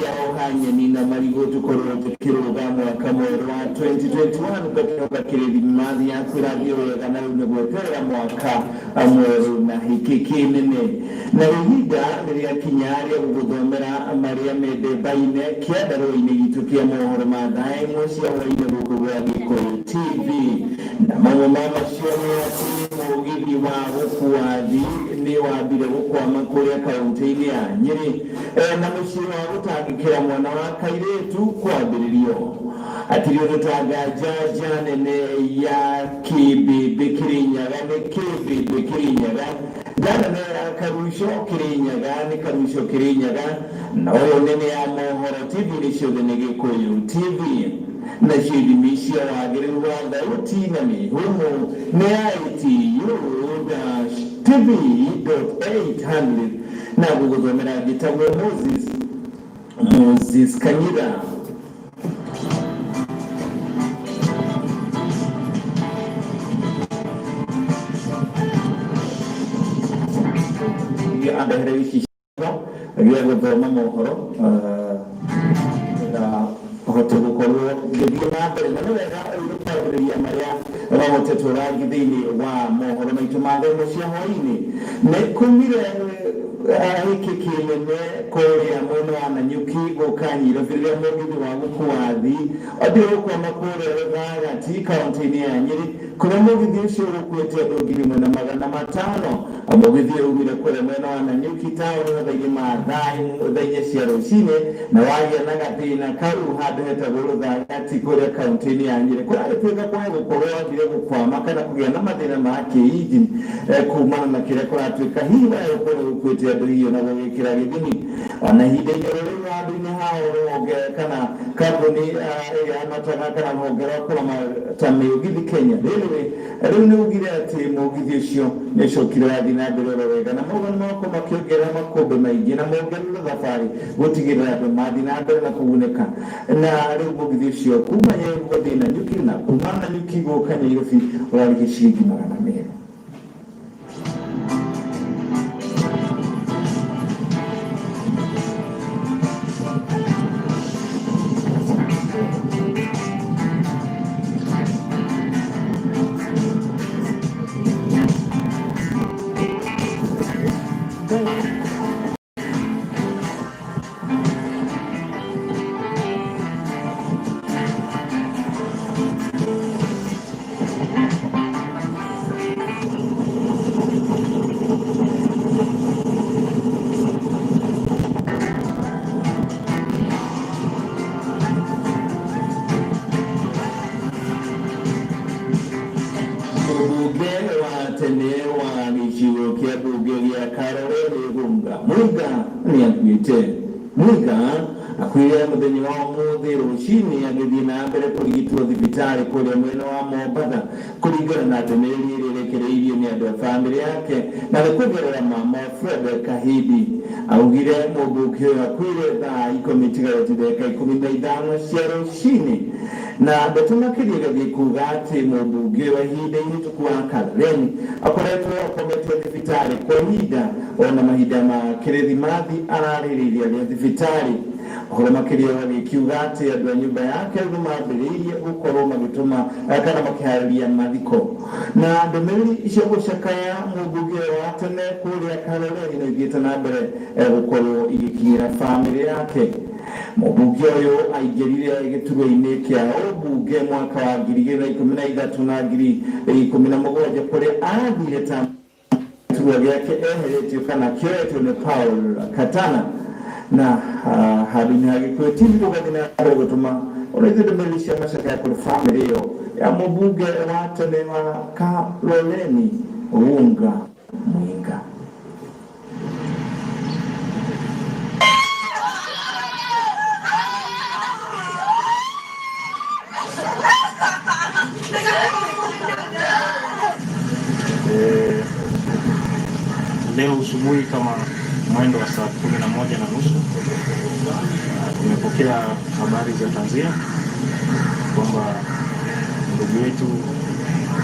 ya oha nyeni na marigũ tũkorwo tũkĩrũga mwaka mwerũ wa 2021 ngakĩhoka kĩrĩthimathi yaku ĩrathiĩ wega na rĩu nĩ gweterera mwaka mwerũ na hĩkĩ kĩnene na ihinda rĩrĩakinya rĩa gũgũthomera marĩa mendembaine kĩandarũa-inĩ gitũ kĩa mohoro ma thaa ĩmwe cia hwaĩ-inĩ gũkũ gwa Gĩkũyũ TV na mamwe ma macio nĩ atĩ mũgithi wa gũkua athii nĩ wambire gũkwama kũrĩa kaunti-inĩ ya Nyĩrĩ na mũciĩ wa gũtangĩkĩra mwana wa kairĩtu kwambĩrĩrio hatirĩ ũndũ ta nganja nene ya kĩmbĩmbĩ Kĩrĩnyaga nĩ kĩmbĩmbĩ Kĩrĩnyaga njanene ya Karuco Kĩrĩnyaga nĩ Karuco Kĩrĩnyaga na ũyũ nene ya mohoro TV nĩ ciothe nĩ Gĩkũyũ TV nacio ithimi cia wagĩrĩru wa thauti na mĩhũmũ nĩ ITU-TV.800 na gũgũthomera njĩtagwo Moses Kanyira. Andehere gĩcicio gĩa gũthoma mohoro na hote gũkorwo ngĩthiĩ na mbere na nĩ wega rĩu kwambĩrĩria marĩa magotetwo rangi thĩinĩ wa mohoro maitũ ma thaa ĩmwe cia hwaĩ-inĩ nĩ kumire hĩkĩ kĩnene kũrĩa mwena wa Nanyuki gũka Nairobi rĩrĩa mũgithi wa gũkua athii wambire gũkwama kũrĩa Gĩthagati kaunti-inĩ ya Nyĩrĩ kũrĩa mũgithi ũcio ũgũkuĩte andũ 1500. Mũgithi ũyũ umire kũrĩa mwena wa Nanyuki taũni mathaa-inĩ ma thaa 4 cia rũcinĩ na wagĩa na gathĩna kau handũ hetagwo Rũthagati kũrĩa kaunti-inĩ ya Nyĩrĩ kũragĩtuĩka kwaga gũkorwo wambire gũkwama kana kũgĩa na mathĩna ma kĩinjini kumana na kĩrĩa kũratuĩka hihi waya gũkorwo gũkuĩte andũ hihi ona gũgĩkĩra gĩthimi ona ihinda-inĩ rĩu handũ-inĩ hao rũhonge kana kambuni ĩrĩa yamataga kana rũhonge rwa kũramata mĩũgithi Kenya Railway rĩu nĩ ugire atĩ mũgithi ũcio nĩ ũcokire wathiĩ na mbere oro wega na mogani magokorwo makĩongerera makũmbĩ maingĩ na mongerera thabarĩ gũtigĩrĩra andũ mathiĩ na mbere na kũgunĩka na rĩu mũgithi ũcio kuma Nyeri gũthiĩ Nanyuki na kuma Nanyuki gũka Nyairobi ũrarĩhia ciringi 200. Mũmbunge wa tene wa gĩcigo kĩa mbunge gĩa Karoreni Gunga Muiga nĩ akuĩte. Muiga akuire mũthenya wa ũmũthĩ rũcinĩ agĩthiĩ na mbere kũrigitwo thibitarĩ kũrĩa mwena wa Mombatha kũringana na ndũmĩrĩri ĩrĩa ĩrekereirio nĩ andũ a bamĩrĩ yake na nĩ kũgerera mama Fred Kahindi. Augire mũmbunge ũyũ akuire thaa 9 tigarĩte ndagĩka 15 cia rũcinĩ na ndeto makĩria ĩgathiĩ kuga atĩ mũmbunge ũyũ wa ihinda ihĩtũku wa Kaloleni akoretwo akomete thibitarĩ kwa ihinda ona mahinda ma kĩrĩthimathi ararĩrĩria rĩa thibitarĩ. Ũhoro makĩria ũgagĩkiuga atĩ andũ a nyũmba yake rĩu nĩmambĩrĩirie gũkorwo magĩtũma kana makĩharĩria mathiko na ndũmĩrĩri cia gũcakaya mũmbunge ũyũ wa tene kũrĩa Kaloleni no ithiĩte na mbere gũkorwo igĩkinyĩra bamĩrĩ yake. Mũmbunge ũyũ aingĩrire gĩturwa-inĩ kĩa ũmbunge mwaka wa 2013 na 2017 kũrĩa athire ta gĩturwa gĩake eheretio kana kĩoetwo nĩ Paul Katana na handũ-inĩ ha Gĩkũyũ TV gũgathiĩ na mbere gũtũma ona ithuĩ ndũmĩrĩri cia macakaya kũrĩ bamĩrĩ ĩyo ya mũmbunge wa tene wa Kaloleni Wunga Mwinga. Leo asubuhi kama mwendo wa saa 11:30 tumepokea habari za tanzia kwamba ndugu yetu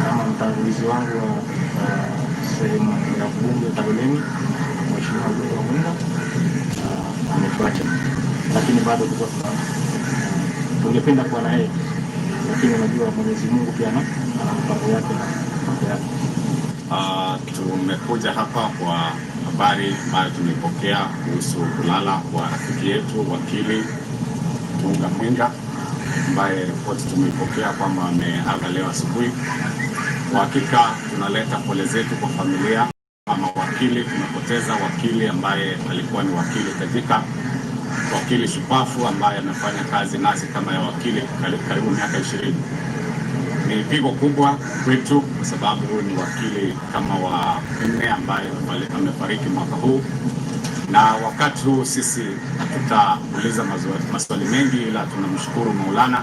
ama mtangulizi wangu wa sehemu ya bunge Kaloleni, Mheshimiwa Gunga Mwinga ametuacha. Lakini bado tulikuwa tungependa kuwa na yeye, lakini unajua Mwenyezi Mungu pia ana mpango yake na mambo yake. Tumekuja hapa kwa habari ambayo tumepokea kuhusu kulala kwa rafiki yetu wakili Tunga Mwinga ambaye ripoti tumeipokea kwamba ameaga leo asubuhi. Kwa hakika tunaleta pole zetu kwa familia ama wakili. Tumepoteza wakili ambaye alikuwa ni wakili tajika, wakili shupafu ambaye amefanya kazi nasi kama ya wakili karibu miaka 20. Ni pigo kubwa kwetu kwa sababu huyu ni wakili kama wa nne ambaye amefariki mwaka huu, na wakati huu sisi hatutauliza maswali mengi, ila tunamshukuru Maulana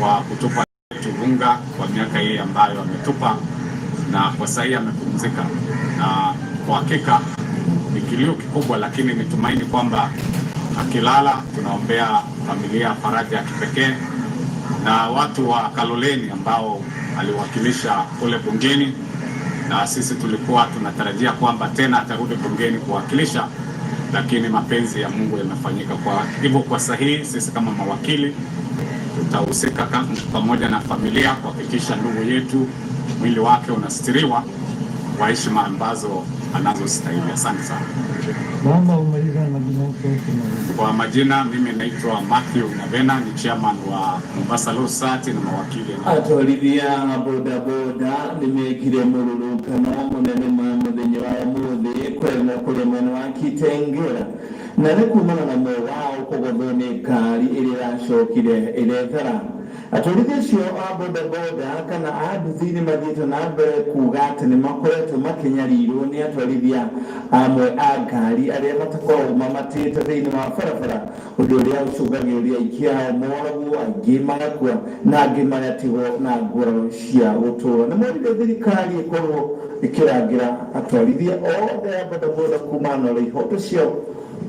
kwa kutupa Tuvunga kwa miaka hii ambayo ametupa, na kwa sasa amepumzika, na kwa hakika ni kilio kikubwa, lakini nitumaini kwamba akilala, tunaombea familia faraja ya kipekee na watu wa Kaloleni ambao aliwakilisha kule bungeni, na sisi tulikuwa tunatarajia kwamba tena atarudi bungeni kuwakilisha, lakini mapenzi ya Mungu yamefanyika. Kwa hivyo kwa sahihi sisi kama mawakili tutahusika pamoja na familia kuhakikisha ndugu yetu mwili wake unastiriwa kwa heshima ambazo anazostahili. Asante sana. Naomba umalize na majina yako yote mawili. Kwa majina, mimi naitwa Matthew Nyabena, ni chairman wa Mombasa Law Society na mawakili. Atwarithia bodaboda nĩmekire mũrũrũngano mũnene ma mũthenya wa ũmũthĩ kũrĩa mwena wa Kitengela, na nĩ kumana na ũmwe wao kũgũthwo nĩ ngari ĩrĩa ĩracokire ĩrethara. Atwarithia acio a bodaboda kana a nduthi nĩ mathiĩte na mbere kuga atĩ nĩ makoretwo makĩnyarirwo nĩ atwarithia amwe a ngari arĩa matakoragwo mamatĩte thĩinĩ wa barabara, ũndũ ũrĩa ũcũngagĩrĩria aingĩ ao moragwo, aingĩ magakua na angĩ magatigwo na nguraro cia gũtũra. Nĩ morire thirikari ĩkorwo ĩkĩrangĩra atwarithia othe a bodaboda kumana na ũrĩa ihoto ciao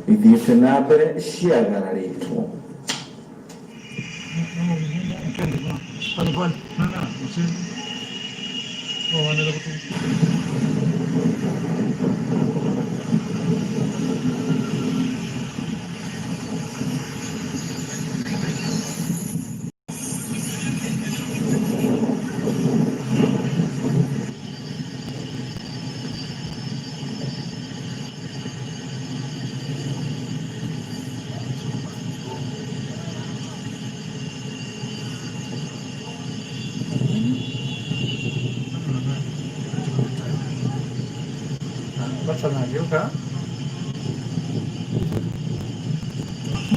ithiĩte na mbere ciagararĩtwo. Pole pole. Oh, wanaweza Watu wanageuka.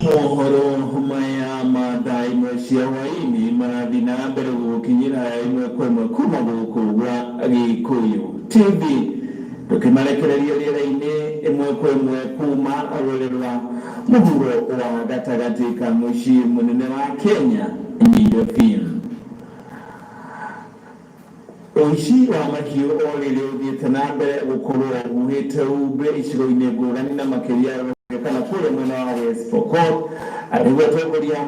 Mohoro maya ma thaa 1 cia hwaĩ-inĩ marathiĩ na mbere gũgũkinyĩra ĩmwe kwa ĩmwe kuma gũkũ gwa Gĩkũyũ TV, tũkĩmarekereria rĩera-inĩ ĩmwe kwa ĩmwe kuma rũrĩrĩ rwa mũhuro wa gatagatĩ ka mũciĩ mũnene wa Kenya, Nairobi. Ũici wa mahiũ o rĩrĩ ũthiĩte na mbere gũkorwo ũhuhĩte umbe icigo-inĩ ngũrani na makĩria kana kũrĩa mwena wa West Pokot. Rĩu atongoria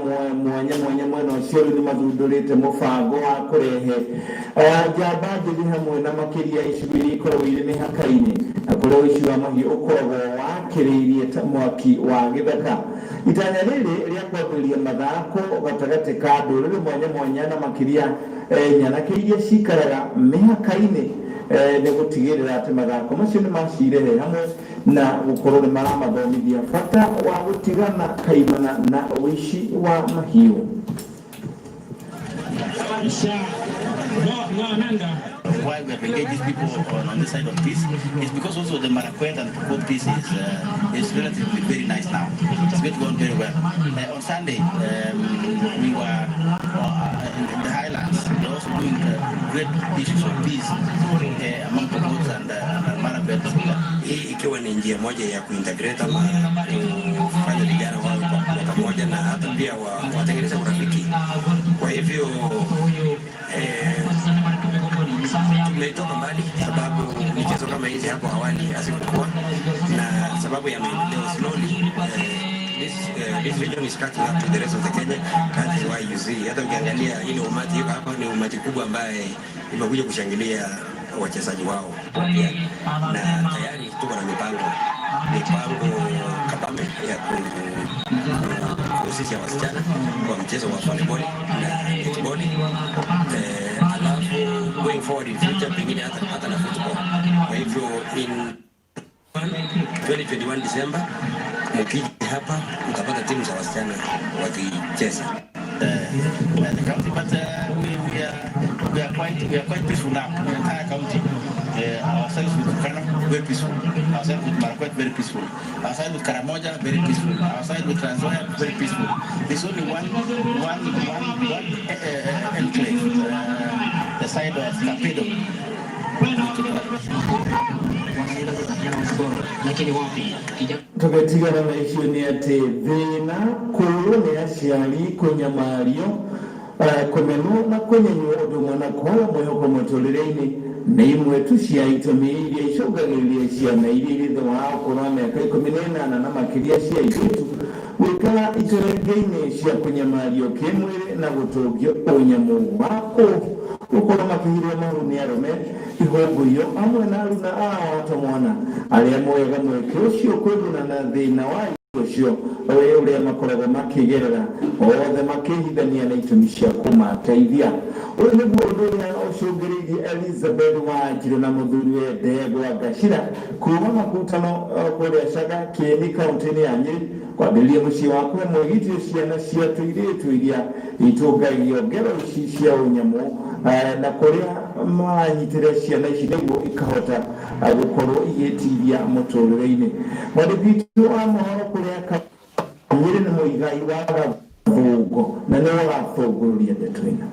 mwanya mwanya mwena ũcio rĩu nĩmathundũrĩte mũbango wa kũrehe njamba njĩthĩ hamwe na makĩria icigo iria ikoragwo irĩ mĩhaka-inĩ na kũrĩa ũici wa mahiũ ũkoragwo wakĩrĩirie ta mwaki wa gĩthaka. Itanya rĩrĩ rĩa kwambĩrĩria mathako gatagatĩ ka ndũrĩrĩ mwanya mwanya na makĩria nyanake iria cikaraga mĩhaka-inĩ nĩ gũtigĩrĩra atĩ mathako macio nĩ macirehe hamwe na gũkorwo nĩ maramathomithia bata wa gũtigana kaimana na ũici wa mahiũ. Why we have engaged these people on the side of peace is because also the Marakwet and Pokot peace is relatively very nice now. It's going to go on very well. On Sunday, we were in the highlands. We were also doing great issues of peace among Pokots and Marakwet. Hii ikiwa ni njia moja ya kuintegrate ama kufanya vijana wawe kwa pamoja na hata pia watengeneze urafiki. Kwa hivyo tumetoka mbali, sababu michezo kama hizi hapo awali hazikuwa, na sababu ya maendeleo slowly this region is catching up to the rest of the Kenya. That is why you see, hata ukiangalia ile umati iko hapa ni umati kubwa ambaye imekuja kushangilia wachezaji wao pia, na tayari tuko na mipango kabambe ya Kuhusisha wasichana kwa mchezo wa volleyball na netball. Alafu going forward in future pengine hata na football. Kwa hivyo in 2021 December mkija hapa mtapata timu za wasichana wakicheza. The county, but we are quite peaceful now. The entire county. Ourselves with Turkana, very peaceful. Ourselves with Marakwet, very peaceful. Ourselves with Karamoja, very peaceful. Ourselves with Trans Nzoia, very peaceful. There's only one enclave, the side of Kapedo. Tũgĩtigana na icio nĩ atĩ thĩna kũũrwo nĩ aciari, kũnyamario, kũmenwo na kũnyenywo ũndũ ũmwe na kwaga mwĩhoko mũtũrĩre-inĩ nĩ imwe tu cia itũmi iria icũngagĩrĩria ciana iria irĩ thĩ wa ũkũrũ wa mĩaka 18 na makĩria cia airĩtu gwĩkara icũrenge-inĩ cia kũnyamario kĩmwĩrĩ na gũtũngio ũnyamũ wa gũkorwo makĩhirwo mahu nĩ arũme ihũngũiyo amwe na aruna ao a tũmwana arĩa moyaga mweke ũcio kwĩguna na thĩna wa ũcio ũrĩa makoragwo makĩgerera othe makĩhithania na itũmi cia kũmateithia. Ũyũ nĩguo ũndũ ũrĩa ũcũngĩrĩirie Elizabeth Wanjiru na mũthuriwe Ndegwa Ngacira kuma Makutano kũrĩa Caga Kieni kaunti-inĩ ya Nyĩrĩ kwambĩrĩria mũciĩ wa kũhe mwĩgitio ciana cia tũirĩtu iria itũngagio ngero ici cia ũnyamũ, na kũrĩa maranyitĩrĩra ciana ici nĩguo ikahota gũkorwo igĩtiria mũtũrĩre-inĩ. Mwandĩki witũ wa mohoro kũrĩa Nyĩrĩ nĩ Mũigai wa Gathũngũ na nĩwe ũrathũngũrũria ndeto ĩno.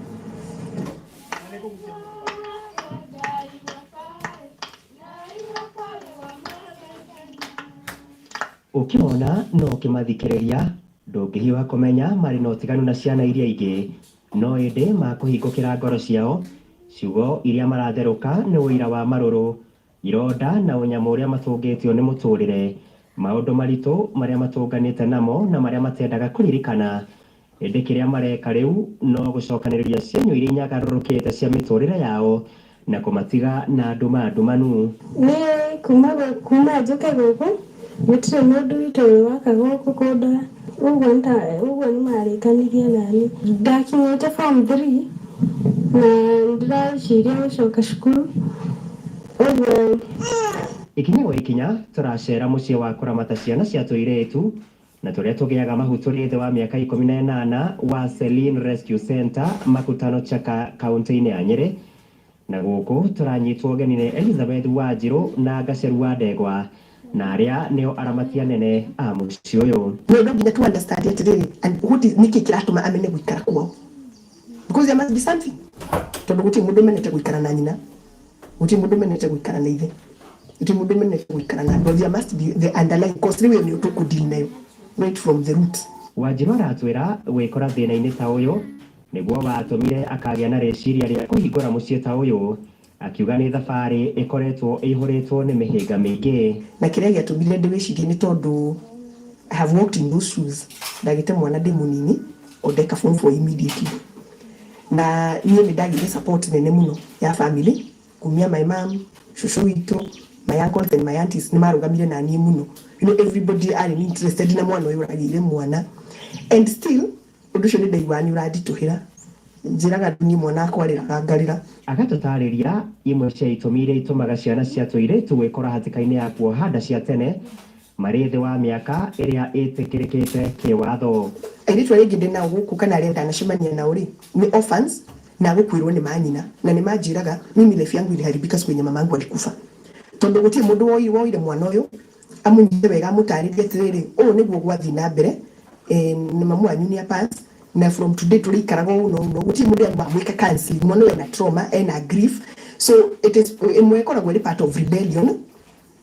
Ũkĩmona no ũkĩmathikĩrĩria ndũngĩhiũha kũmenya marĩ na ũtiganu na ciana iria ingĩ, no ĩndĩ makũhingũkĩra ngoro ciao, ciugo iria maratherũka nĩ ũira wa marũrũ, ironda na ũnyamũ ũrĩa matũngĩtio nĩ mũtũrĩre, maũndũ maritũ marĩa matũnganĩte namo na marĩa matendaga kũririkana. Ĩndĩ kĩrĩa mareka rĩu no gũcokanĩrĩria cienyũ iria inyagarũrũkĩte cia mĩtũrĩre yao na kũmatiga na nduma ndumanu. Niĩ kuma njũke gũkũ gũtirĩ mũndũ witũ wĩ waka gũkũ kũndora, ũguo ũguo nĩ marĩkanirie nani. Ndakinyĩte form 3 na ndĩreciria gũcoka cukuru ũguo. Ikinya gwa ikinya tũracera mũciĩ wa kũramata ciana cia tũirĩtu na tũrĩa tũgĩaga mahu tũrĩ thĩ wa mĩaka 18 wa Celine Rescue Center, Makutano Chaka, kaunti-inĩ ya Nyĩrĩ. Na gũkũ tũranyitwo ũgeni nĩ Elizabeth Wanjiru na Gaceru wa Ndegwa na arĩa nĩo aramati anene a mũciĩ ũyũ. No nginya tu understand atiriri, and what is niki kiratuma amene guikara kwao, because there must be something, tondu guti mundu menete guikara na nyina, guti mundu menete guikara na ithe, guti mundu menete guikara na andu. There must be the underlying cause riu ni tuku deal nayo right from the root. Wanjiru aratwĩra gwĩkora thĩna-inĩ ta ũyũ nĩguo watũmire akagĩa na rĩciria rĩa kũhingũra mũciĩ ta ũyũ, akiuga nĩ thabarĩ ĩkoretwo ĩihũrĩtwo nĩ mĩhĩnga mĩingĩ. Na kĩrĩa gĩatũmire ndĩwĩcirie nĩ tondũ I have walked in those shoes. Ndagĩte mwana ndĩ mũnini o ndeka form 4 immediately, na niĩ nĩ ndagĩire support nene mũno ya family kumia my mom, cũcũ witũ, my uncles and my aunties nĩ marũgamire na niĩ mũno. Everybody arĩ interested na mwana ũyũ ũragĩire mwana, and still ũndũ ũcio nĩ ndaiguaga nĩ ũranditũhĩra. Njĩraga niĩ mwana akwa arĩraga ngarĩra. Agatũtarĩria imwe cia itũmi iria itũmaga ciana cia tũirĩtu gwĩkora hatĩka-inĩ ya kuoha nda cia tene marĩ thĩ wa mĩaka ĩrĩa ĩtĩkĩrĩkĩte kĩwatho. Airĩtu arĩa aingĩ ndĩ nao gũkũ kana arĩa ndanacemania nao rĩ nĩ orphans na gũkuĩrwo nĩ manyina, na nĩ manjĩraga, "Mimi life yangu iliharibika siku yenye mamangu alikufa," tondũ gũtirĩ mũndũ woire mwana ũyũ amũnyite wega, amũtarĩrie atĩrĩrĩ, ũũ nĩguo gwathiĩ na mbere, nĩ mamu wanyu nĩ pass na from today tũrĩikaraga ũũ na ũũ na ũũ. Gũtirĩ mũndũ amwĩka counseling. Mwana ũyũ ena trauma, ena grief, so it is ĩmwe ĩkoragwo ĩrĩ part of rebellion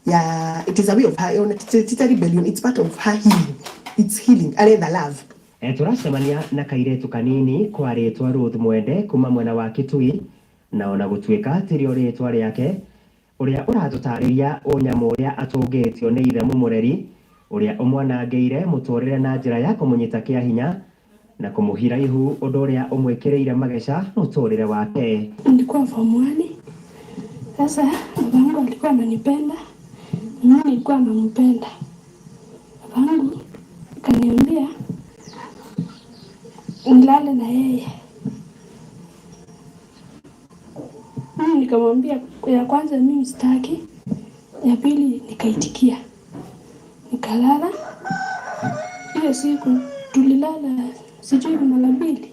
ya, it is a way of her, ona ti ta rebellion, it's part of her healing, it's healing, aretha love. Tũracemania na kairĩtu kanini kwa rĩtwa Ruth Mwende kuma mwena wa Kitui, na ona gũtuĩka tirio rĩtwa rĩake, ũrĩa ũratũtarĩria ũnyamũ ũrĩa atũngĩtio nĩ ithe mũmũreri ũrĩa ũmwanangĩire mũtũrĩre na njĩra ya kũmũnyita kĩa hinya na kũmũhira ihu, ũndũ ũrĩa ũmwĩkĩrĩire mageca mũtũrĩre wake. Nilikuwa form 1. Sasa babangu alikuwa ananipenda, mimi nilikuwa nampenda. Babangu akaniambia nilale na yeye. Mimi nikamwambia ya kwanza mimi sitaki, ya pili nikaitikia, nikalala. Hiyo siku tulilala sijui mara mbili,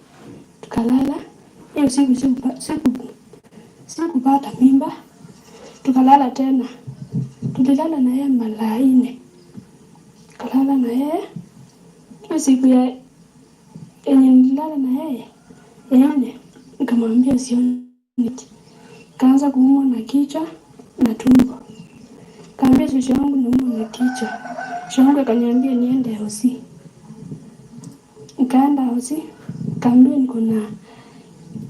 tukalala. Hiyo siku sikupata mimba, tukalala tena, tulilala na yeye mara nne, tukalala na yeye hiyo siku ya yenye nililala na yeye ya nne, nikamwambia sioni, kaanza kuumwa na kichwa na tumbo. Kaambia shosho yangu naumwa na kichwa. Shosho yangu akaniambia niende hosi. Nikaenda hosi, kaambiwa niko na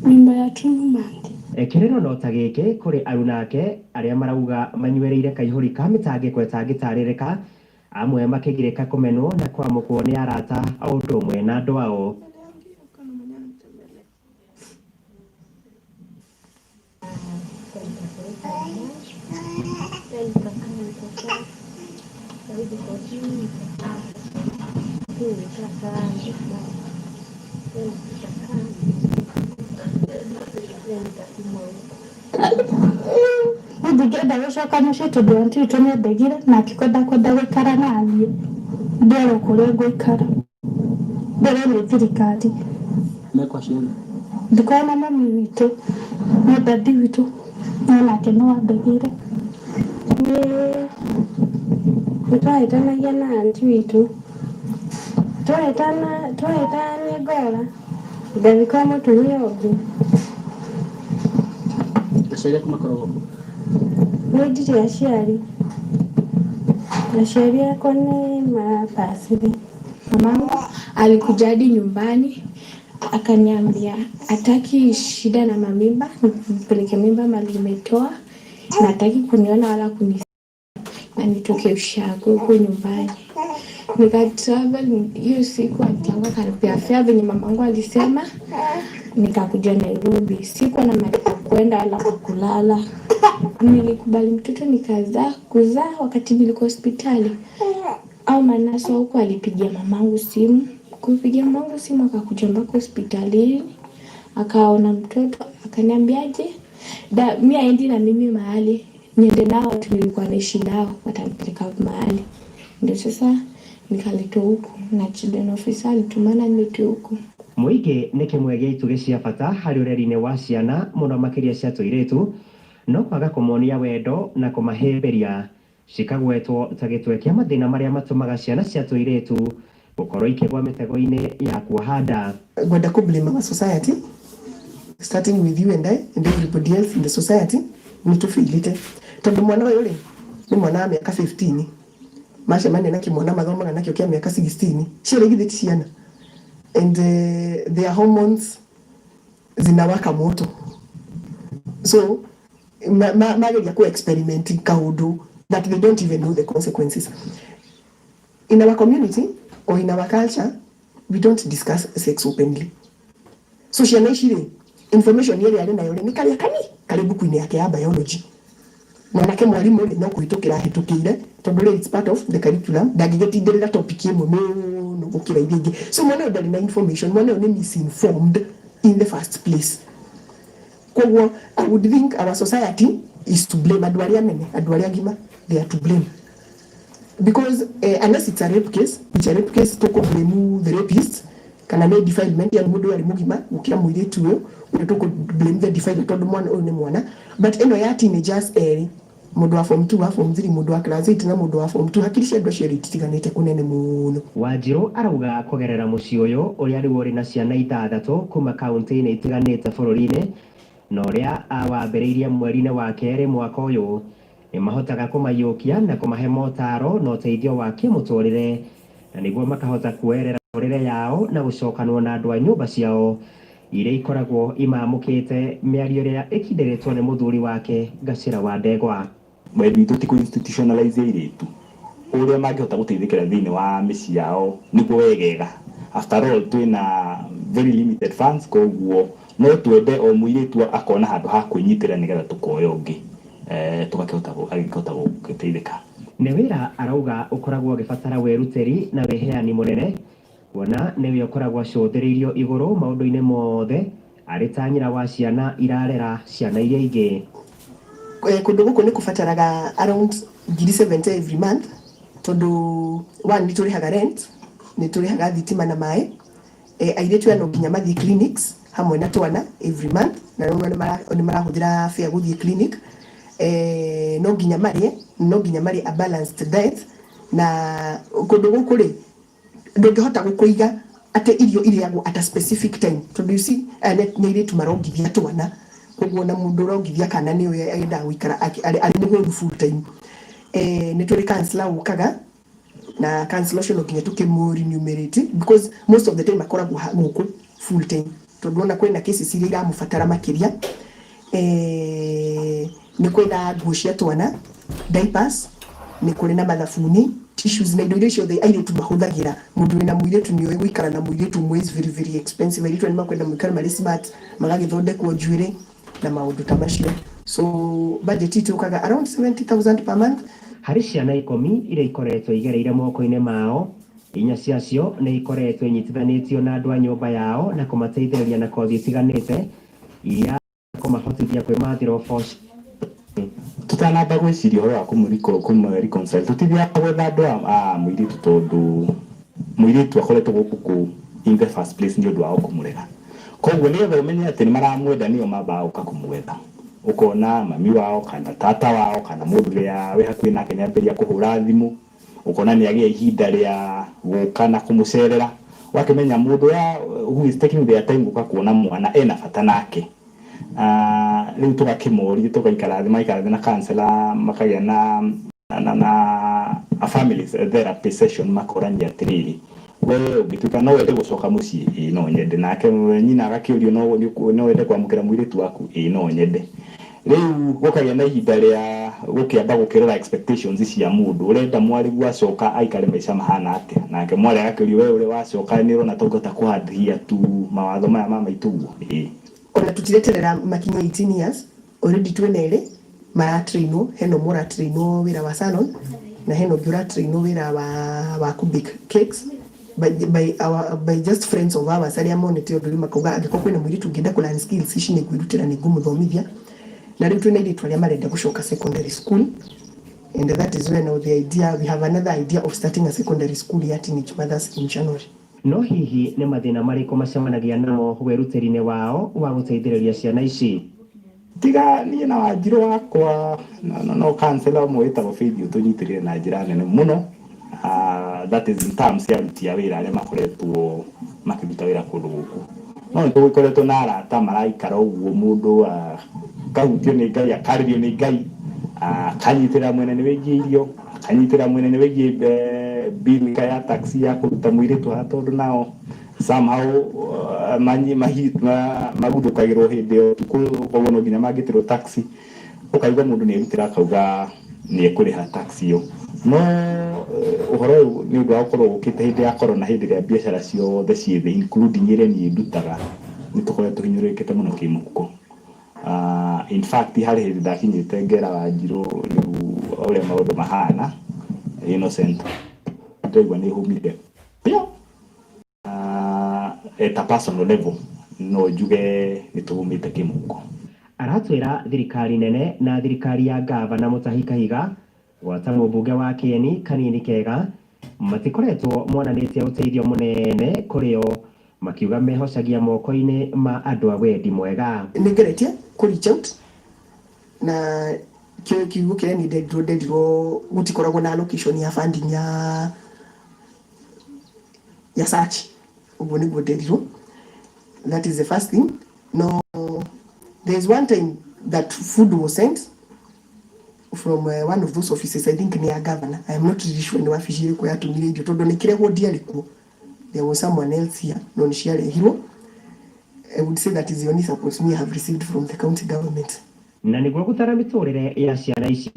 mimba ya 2 months. Kĩrĩro no ta gĩkĩ kũrĩ aruna ake arĩa marauga manyuĩrĩire kaihũri ka mĩtangĩko ĩtangĩtarĩrĩka, amwe makĩgirĩka kũmenwo na kwamũkwo nĩ arata o ũndũ ũmwe na andũ ao. Niĩ ndingĩenda gũcoka mũciĩ tondũ aunty witũ nĩ andegire na akĩkwenda kwenda gũikara naniĩ, ndĩrwo kũrĩa ngũikara, ndĩrwo nĩ thirikari. Mekwa aciari? Ndikoragwo na mami witũ no daddy witũ no nake no andegire. Nĩ twahĩtanagia na aunty witũ, twahĩtana twahĩtania ngora ngathiĩ kwa mũtumia ũngĩ. Aciari aku makoragwo kũ? Niĩ ndirĩ aciari, aciari akwa nĩ mapacire. Mamangu alikuja hadi nyumbani akaniambia hataki shida na mamimba, nipeleke mimba mahali nimetoa, na hataki kuniona wala kuni na nitoke ushago huko nyumbani. Nika travel hiyo siku, aunty yangu akanipea fare venye mamangu alisema, nikakuja Nairobi. Sikuwa na mahali pa kwenda wala pa kulala. Nilikubali mtoto nikazaa. Kuzaa wakati nilikuwa hospitali au manasi wa huko alipigia mamangu simu. Kupigia mamangu simu akakuja mpaka hospitalini, akaona mtoto, akaniambiaje da mi aendi na mimi mahali niende nao watu nilikuwa naishi nao watanipeleka mahali. Ndio sasa nikaletwa huku na children officer alitumana niletwe huku. Mũingĩ nĩ kĩmwe gĩa itugĩ cia bata harĩ ũreri-inĩ wa ciana mũno makĩria cia tũirĩtu, no kwaga kũmonia wendo na kũmahĩmbĩria cikagwetwo ta gĩtwe kĩa mathĩna marĩa matũmaga ciana cia tũirĩtu gũkorwo ikĩgwa mĩtego-inĩ ya kuoha nda. Ngwenda ku blame our society, starting with you and I and everybody else in the society. Nĩ tũbĩilĩte tondũ mwana ũyũ rĩ nĩ mwana wa mĩaka 15 macemania na kĩmwana mathomaga nakĩo kĩa mĩaka 16. Ciarĩ githĩ ti ciana? And their hormones zinawaka moto, so mageria ku experiment kaundu that they don't even know the consequences. In our community or in our culture, we don't discuss sex openly, so ciana ici rĩ, information ĩrĩa arĩ nayo rĩ, nĩ karĩa kani karĩ mbuku-inĩ yake ya biology. Mwanake mwarimũ rĩ, no kũhĩtũkĩra ahĩtũkĩire tondũ rĩ, it's part of the curriculum. Ndangĩgĩtindĩrĩra topic ĩmwe mũno gũkĩra iria ingĩ, so mwana ũyũ ndarĩ na information. Mwana ũyũ nĩ misinformed in the first place. Koguo I would think our society is to blame. Andũ arĩa anene, andũ arĩa agima, they are to blame because unless it's a rape case, which a rape case tũkũ blame the rapist, kana nĩ defilement ya mũndũ arĩ mũgima gũkĩra mũirĩtu ũyũ, ũrĩa tũkũ blame the defiler tondũ mwana ũyũ nĩ mwana. But ĩno ya teenagers erĩ, mũndũ wa form 2, wa form 3, mũndũ wa class 8 na mũndũ wa form 2, hakiri cia andũ acio erĩ ititiganĩte kũnene mũno. Wanjirũ arauga kũgerera mũciĩ ũyũ ũrĩa rĩu ũrĩ na ciana ithathatũ kuma kaunti-inĩ itiganĩte bũrũri-inĩ, na ũrĩa awambĩrĩirie mweri-inĩ wa kerĩ mwaka ũyũ, nĩ mahotaga kũmaiyũkia na kũmahe motaro na ũteithio wa kĩmũtũrĩre, na nĩguo makahota kuoerera mĩtũrĩre yao na gũcokanwo na andũ a nyũmba ciao iria ikoragwo imamũkĩte mĩario ĩrĩa ĩkindĩrĩtwo nĩ mũthuri wake Gacĩra wa Ndegwa. Wendi witũ ti kũ-institutionalize airĩtu, ũrĩa mangĩhota gũteithĩkĩra thĩinĩ wa mĩciĩ yao nĩguo wegega. After all, twĩna very limited funds, koguo no twende o mũirĩtu akona handũ ha kwĩnyitĩrĩra nĩgetha tũkoya ũngĩ tũgakĩhota agĩkĩhota gũteithĩka. Nĩ wĩra arauga ũkoragwo ũgĩbatara wĩrutĩri na wĩheani mũnene. Kuona nĩwe ũkoragwo acũthĩrĩirio igũrũ maũndũ-inĩ mothe arĩ ta nyina wa ciana irarera ciana iria ingĩ. Kũndũ gũkũ nĩ kũbataraga around 70,000 every month, tondũ one, nĩ tũrĩhaga rent, nĩ tũrĩhaga thitima na maĩ. Airĩtu aya no nginya mathiĩ clinics hamwe na twana every month, na rĩu nĩ marahũthĩra fare gũthiĩ clinic. No nginya marĩe, no nginya marĩe a balanced diet. Na kũndũ gũkũ rĩ, ndũngĩhota gũkũiga atĩ irio irĩagwo at a specific time, tondũ you see, aya nĩ airĩtu marongithia twana, koguo na mũndũ ũrongithia kana nĩ ũyũ endaga gũikara arĩ mũhũnu full time. Nĩ tũrĩ counselor ũkaga, na counselor ũcio no nginya tũkĩmũ remunerate, because most of the time akoragwo gũkũ full time, tondũ ona kwĩna cases iria iramũbatara makĩria. Nĩ kwĩna nguo cia twana, diapers, nĩ kũrĩ na mathabuni, tissues na indo iria ciothe airĩtu mahũthagĩra. Mũndũ wĩna mũirĩtu nĩ ũĩ gũikara na mũirĩtu ũmwe is very very expensive. Airĩtu nĩ makwenda mũikare marĩ smart, magagĩthondekwo njuĩrĩ na maũndũ ta macio. So budget itũ yũkaga around 70,000 per month. Harĩ ciana 10 iria ikoretwo igereire moko-inĩ mao, inya ciacio nĩ ikoretwo inyitithanĩtio na andũ a nyũmba yao na kũmateithĩrĩria na kothi itiganĩte iria kũmahotithia kwĩmathĩra ũboco. Tutanamba gwĩciria ũhoro wa kũmũ reconcile, tũtithiaga gwetha andũ a mũirĩtu, tondũ mũirĩtu akoretwo gũkũ in the first place nĩ ũndũ wao kũmũrera. Koguo nĩgetha ũmenye atĩ nĩ maramwenda, nĩo mambaga gũka kũmwetha. Ũkona mami wao kana tata wao kana mũndũ ũrĩa wĩ hakuhĩ nake nĩ ambĩrĩria kũhũra thimũ, ũkona nĩ agĩa ihinda rĩa gũka na kũmũcerera. Ũgakĩmenya mũndũ ũrĩa who is taking their time gũka kuona mwana ena bata nake. Rĩu tũgakĩmoria, tũgaikara thĩ, magaikara thĩ na counselor, makagĩa na a family therapy session, makorania atĩrĩrĩ, we ũngĩtuĩka no wende gũcoka mũciĩ? Ĩĩ, no nyende. Nake nyina agakĩũrio, no wende kwamũkĩra mũirĩtu waku? Ĩĩ, no nyende. Rĩu gũkagĩa na ihinda rĩa gũkĩamba gũkĩrora expectations cia mũndũ. Ũrenda mwarĩguo acoka aikare maica mahana atĩa? Nake mwarĩ agakĩũrio, we ũrĩa wacoka nĩ ũrona ta ũngĩhota kũ adhere to mawatho maya ma maitũguo? Ĩĩ. Ona tũtireterera makinye 18 years, already twĩna erĩ maratrainwo. Hena ũmwe ũratrainwo wĩra wa salon na hena ũngĩ ũratrainwo wĩra wa kũ bake cakes by just friends of ours arĩa monete ũndũ ũyũ, makauga angĩkorwo kwĩna mũirĩtu ũngĩenda kũ learn skills ici, nĩ ngwĩrutĩra, nĩ ngũmũthomithia. Na rĩu twĩna airĩtu arĩa marenda gũcoka secondary school, and that is where now the idea, we have another idea of starting a secondary school ya teenage mothers in January. No hihi nĩ mathĩna marĩkũ macemanagia namo wĩrutĩri-inĩ wao wa gũteithĩrĩria ciana ici? Tiga niĩ na Wanjirũ wakwa no counselor ũmwe wĩtagwo Faith ũtũnyitĩrĩire na njĩra nene mũno. That is in terms ya aruti a wĩra arĩa makoretwo makĩruta wĩra kũndũ gũkũ. No nĩ tũgĩkoretwo na arata maraikara ũguo, mũndũ akahutio nĩ Ngai, akarĩrio nĩ Ngai, akanyitĩrĩra mwena nĩ wĩgiĩ irio, akanyitĩrĩra mwena nĩ wĩgiĩ bill ya taxi ya kũruta mũirĩtu haha, tondũ nao somehow maguthũkagĩrwo hĩndĩ ya ũtukũ, koguo no nginya mangĩtĩrwo taxi. Ũkaigua mũndũ nĩ erutĩra, akauga nĩ ekũrĩha taxi ĩyo. No ũhoro ũyũ, nĩ ũndũ wa gũkorwo ũkĩte hĩndĩ ya corona, hĩndĩ ĩrĩa biacara ciothe ciĩ thĩ, including ĩrĩa niĩ ndutaga, nĩ tũkoretwo tũhinyĩrĩrĩkĩte mũno kĩmũhuko. In fact, harĩ hĩndĩ ndakinyĩte ngera Wanjirũ, rĩu ũrĩa maũndũ mahana, Innocent, ndaigua nĩ hũmire pio. At a personal level, no njuge nĩ tũhũmĩte kĩmũhuko. Aratwĩra thirikari nene na thirikari ya gavana Mutahi Kahiga, gwata mũmbunge wa Kieni Kanini Kega, matikoretwo monanĩtie ũteithio mũnene kũrĩ o, makiuga mehocagia moko-inĩ ma andũ a wendi mwega. Nĩ ngeretie kũ reach out na kĩo kiugo kĩrĩa niĩ nderirwo gũtikoragwo na allocation ya funding ya search, ũguo nĩguo nderirwo. That is the first thing. No, there is one time that food was sent from one of those offices. I think ni ya governor, I am not really sure ni wabici ĩrĩkũ yatũmire irio, tondũ nĩ kĩrehwo ndiarĩ kuo, there was someone else here, no nĩ ciarehirwo. I would say that is the only support me have received from the county government. Na nĩguo gũtara mĩtũrĩre ya ciana ici,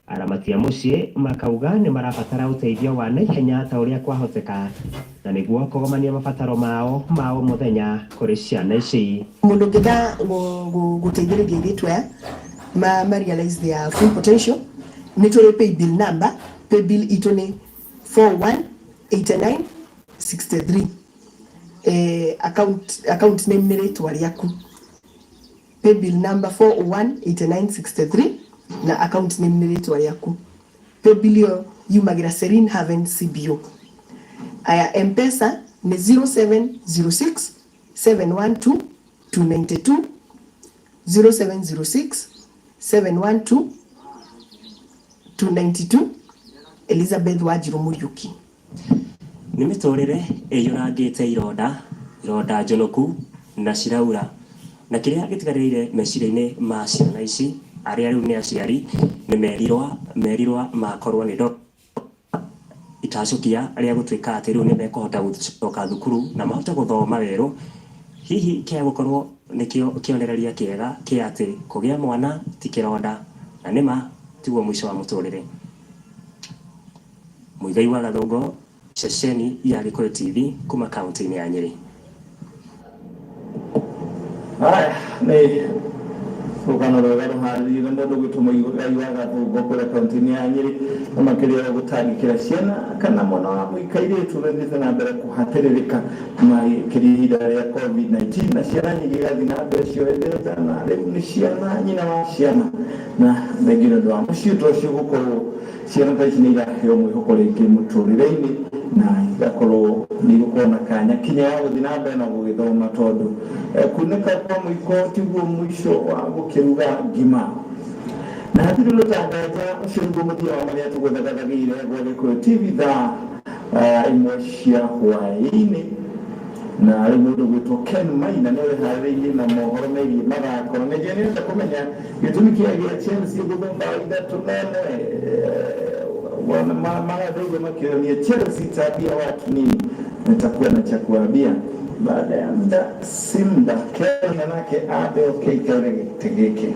aramati a mũciĩ makauga nĩ marabatara ũteithio wa naihenya ta ũrĩa kwahoteka, na nĩguo kũgomania mabataro mao ma o mũthenya kũrĩ ciana ici. Mũndũ ũngĩenda gũteithĩrĩria airĩtu aya ma realize their full potential, nĩ tũrĩ pay bill number. Pay bill itũ nĩ 4189. 63. Account name nĩ rĩtwa rĩaku. Paybill number 4018963 na account name nĩ rĩtwa rĩaku. Paybill ĩyo yumagĩra Serene Haven CBO. Aya, Mpesa nĩ 0706 712 292, 0706 712 292, Elizabeth Wanjiru Muriuki. Nĩ mĩtũrĩre ĩiyũrangĩte ironda, ironda njonoku na ciraura, na kĩrĩa gĩtigarĩrĩire meciria-inĩ ma ciana ici arĩa rĩu nĩ aciari nĩ merirwa, merirwa makorwo nĩ itacũkia rĩa gũtuĩka atĩ rĩu nĩ mekũhota gũcoka thukuru na mahote gũthoma werũ. Hihi kĩa gũkorwo nĩkĩo kĩonereria kĩega kĩa atĩ kũgĩa mwana ti kĩronda na nĩma tiguo mũico wa mũtũrĩre. Muigai wa Gathũngũ, ceceni ya Gĩkũyũ TV kuma kaunti-inĩ ya Nyĩrĩ. Haya, nĩ rũgano rwega rũharĩrĩirio nĩ mũndũ ũgwĩtwo Mũigai wa Gathũngũ kũrĩa kaunti-inĩ ya Nyĩrĩ, na makĩria gũtangĩkĩra ciana kana mwana wa mũikairĩtu ũrĩa na mbere kũhatĩrĩrĩka makĩria ihinda rĩa COVID-19, na ciana nyingĩ igathiĩ na mbere cioete nda na rĩu nĩ ciana nyina wa ciana, na thengia nĩ ũndũ wa mũciĩ ta ũcio gũkorwo ciana ta ici nĩ iraheo mwĩhoko rĩngĩ mũtũrĩre-inĩ na igakorwo nĩ igũkorwo na kanya kinya ya gũthiĩ na mbere na gũgĩthoma, tondũ kunĩka kwa mũiko tiguo mũico wa gũkĩruga ngima. Na hatirĩ rũtanganja, ũcio nĩguo mũthia wa marĩa tũgũthagathagĩire gwa Gĩkũyũ TV thaa 1 cia hwaĩ-inĩ. Na rĩu mũndũ gwĩtwo Ken Maina nĩ ũrĩharĩrĩirie na mohoro megiĩ mathako, na nĩnjũĩ nĩũrenda kũmenya gĩtũmi kĩa gĩa Chelsea gũthwo mbao 3-1. Marathĩire makĩonia Chelsea tabia watu nini, nitakuwa na cha kuambia baada ya muda si muda. Ken nake abe okay kaire gĩtĩ gĩkĩ.